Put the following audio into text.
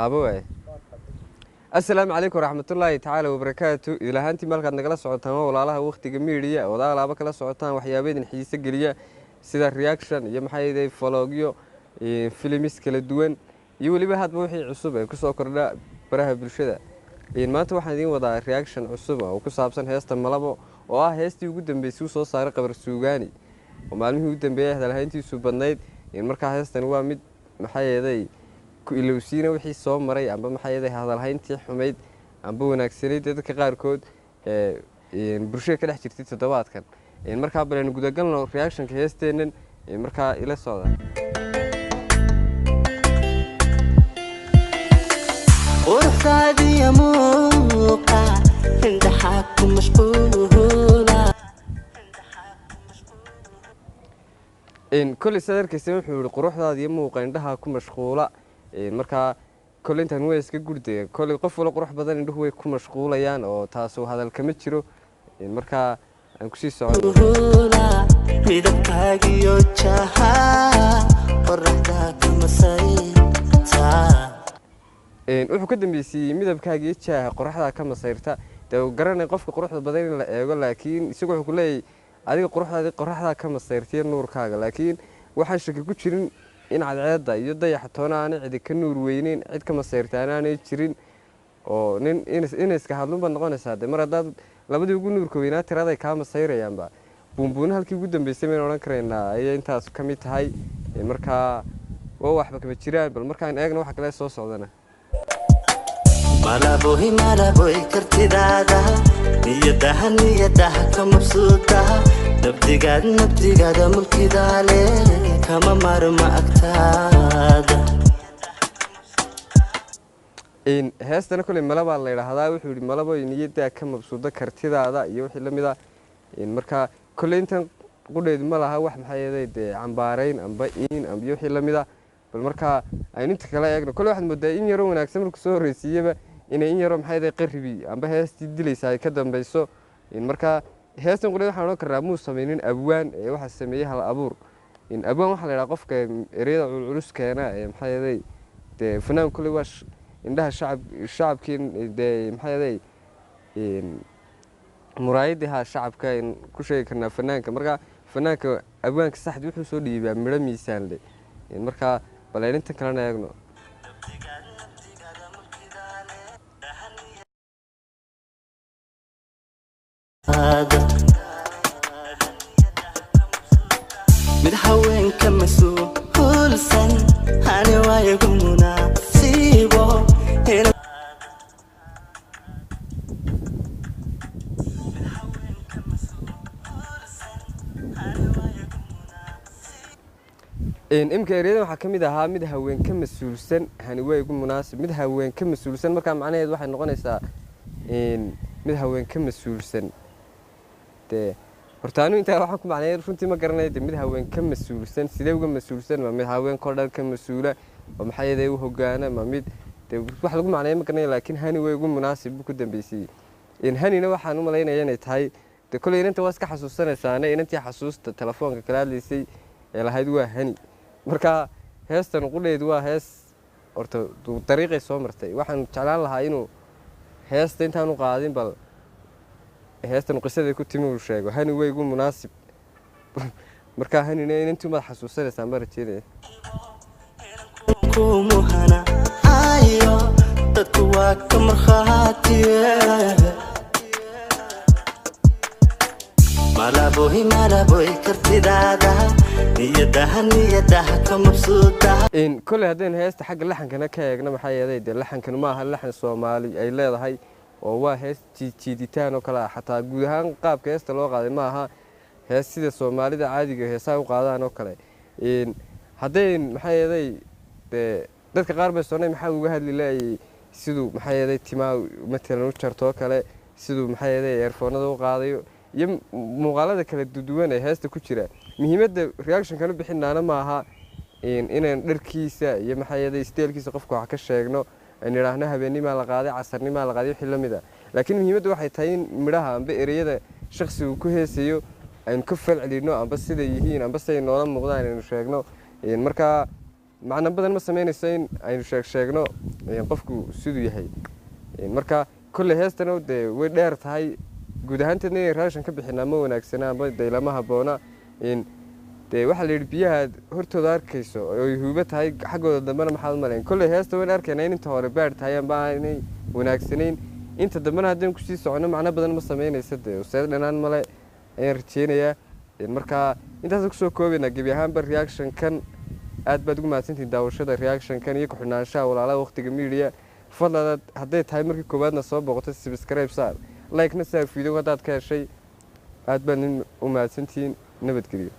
Taabo waaye. Assalaamu calaykum waraxmatullaahi tacaala wabarakaatu. Idilahaantii malkaad nagala socotaan waa walaalaha Wakhtiga Media, wadaalaaba kala socotaan waxyaaba idin xiise geliya sida reaction iyo maxaa yeelay vlogyo, filimis kala duwan iyo weliba hadba wixii cusub ee kusoo kordha baraha bulshada. Maanta waxaan idiin wadaa reaction cusub oo ku saabsan heesta Malabo, oo ah heestii ugu dambeysay uu soo saaray Qabar Suugaani oo maalmihii ugu dambeeyay hadalhayntiisu badnayd. Markaa heestan waa mid maxaa yeelay ku ilowsiina wixii soo maray amba maxaa yeelay hadalhayntii xumayd amba wanaagsanayd ee dadka qaarkood ee bulshada ka dhex jirtay toddobaadkan. Markaa balaynu gudagalno reactionka heesteennan. Markaa ila socda. Quruxdaadiya muuqa indhaxaa ku mashquula. Kolley saad arkaysa wuxuu yihi quruxdaada iyo muuqa indhaha ku mashquula. Markaa kolley intaan waa iska gurdaya, kolley qof walo qurux badan indhuhu way ku mashquulayaan oo taasu hadal kama jiro. Markaa aan kusii socono. Midabkaagiyo jaha qoraxda ka masayrta. Wuxuu ka dambeysiyey midabkaaga iyo jaaha qoraxdaa ka masayrta. Dee garanay qofka quruxda badan in la eego, laakiin isagu wuxuu ku leeyahay adiga quruxdaadii qoraxdaa ka masayrtaiyo nuurkaaga, laakiin waxaan shaki ku jirin in cadceedda iyo dayaxa toona aanay cidi ka nuur weyneyn, cid ka masayrtaana aanay jirin, oo nin inayska hadluunbaad noqonaysaa. Dee mar haddaad labadii ugu nuurka weynaa tiraday kaa masayrayaanba, buunbuuna halkii ugu dambeysay baynu odhan karaynaa ayay intaas ka mid tahay. Markaa waa waxba kama jiraan. Bal markaan eegna waxa kale soo socdana. Malaboy, malaboy, kartidaada niyadaha niyadaha ka mabsuuda, nabdigaad nabdigaada mulkidaale kama maarma agtaada. Heestana koley malabaa la yidhaahdaa. Wuxuu yihi malaboy niyaddaa ka mabsuuda kartidaada iyo wixii la mid a. Markaa kolley intan qudheedu ma laha wax maxaa yeelay dee cambaarayn amba in amba iyo wixii la mid a. Bal markaa aynu inta kale eegno. Kolley waxaad moodaa in yaroo wanaagsan markuu soo horreysiiyeba inay in yaroo maxaa yeelay qaribi amba heestii dilaysa ay ka dambeyso. Markaa heestan qudheed waxaan odhan karnaa muu sameynin abwaan ee waxaa sameeyey hal abuur. Abwaan waxaa la yidhaha qofka ereyada culculus keena ee maxaa yeelay dee fanaan. Kolley waa indhaha shacab shacabkii dee maxaa yeelay muraayadii haa shacabka aynu ku sheegi karnaa fanaanka. Marka fanaanka abwaanka saxdi wuxuu soo dhiibaa midho miisaan leh. Markaa bal aynu intan kalena eegno. Mid haweenka mas-uulsan ani waayagu munaasibo. Imika ereyada waxaa ka mid ahaa mid haween ka mas-uulsan hani waa igu munaasib. Mid haween ka mas-uulsan, markaa macnaheedu waxay noqonaysaa mid haween ka mas-uulsan. Dee horta anu intaa waxaan ku macneeyay runtii ma garanayo. Dee mid haween ka mas-uulsan sidee uga mas-uulsan? Ma mid haweenkao dhan ka mas-uula oo maxaa yeelay u hogaana? Ma mid dee wax lagu macneeyo ma garanayo, laakiin hani way ugu munaasib buu ku dambeysiyey. Hanina waxaan u malaynaya inay tahay dee kolley inanta waa iska xasuusanaysaane inantii xasuusta telefoonka kala hadlaysay ee lahayd waa hani. Marka heestan qudheedu waa hees horta dariiqay soo martay. Waxaan jeclaan lahaa inuu heesta intaanu qaadin bal heestan qisadii ku timi uu sheego. Hani way igu munaasib, marka hanina inantii umaad xasuusanaysaan baan rajeynaya. Kumuhana ayo dadku waa ka markhaatiye. Malaboy, malaboy, kartidaada niyadaha niyadaha ka mabsuuda. Kolley haddaynu heesta xagga laxankana ka eegno, maxaa yeelay dee laxankan ma aha laxan Soomaali ay leedahay oo waa hees jiijiiditaan oo kale ah. Xataa guud ahaan qaabka heesta loo qaaday ma aha hees sida Soomaalida caadiga heesaha u qaadaan oo kale. Hadday maxaa yeelay dee dadka qaar bay soonay maxaa uga hadli laayay siduu maxaa yeelay timaa matalan u jarto oo kale, siduu maxaa yeelay eerfoonada u qaadayo iyo muuqaalada kala duwan ee heesta ku jira. Muhiimadda reactionkan u bixinaana ma aha inaan dharkiisa iyo maxaa yeelay steelkiisa qofka wax ka sheegno, aynu idhaahno habeenimaa la qaaday, casarnimaa la qaaday, wixii la mid ah, laakiin muhiimaddu waxay tahay in midhaha amba ereyada shakhsigu ku heesayo aynu ka falcelino amba siday yihiin amba siday noola muuqdaan aynu sheegno. Markaa Macno badan ma samaynayso in aynu sheeg sheegno qofku siduu yahay. Marka kolley heestana dee way dheer tahay, guud ahaanteedna inay reaction ka bixinaa ma wanaagsana amba dee lama habboona. Dee waxaa la yidhi biyaha hortooda arkayso oo huubo tahay, xaggooda dambena maxaad malayn? Kolley heesta wayn arkaynaa in inta hore baadh tahay amba aanay wanaagsanayn, inta dambena haddaynu kusii soconno macno badan ma samaynayso, dee useed dhanaan male ayaan rajeynayaa. Marka intaasaan kusoo koobaynaa gebi ahaanba reaction-kan. Aad baad ugu mahadsantihin daawashada reaction-kan iyo ku-xidhnaanshaha Walaalaha Waqtiga Media. Fadlan hadday tahay markii koowaadna soo booqatay, subscribe saar, like-na saar video haddaad ka heshay. Aad baad u mahadsantihiin, nabadgelyo.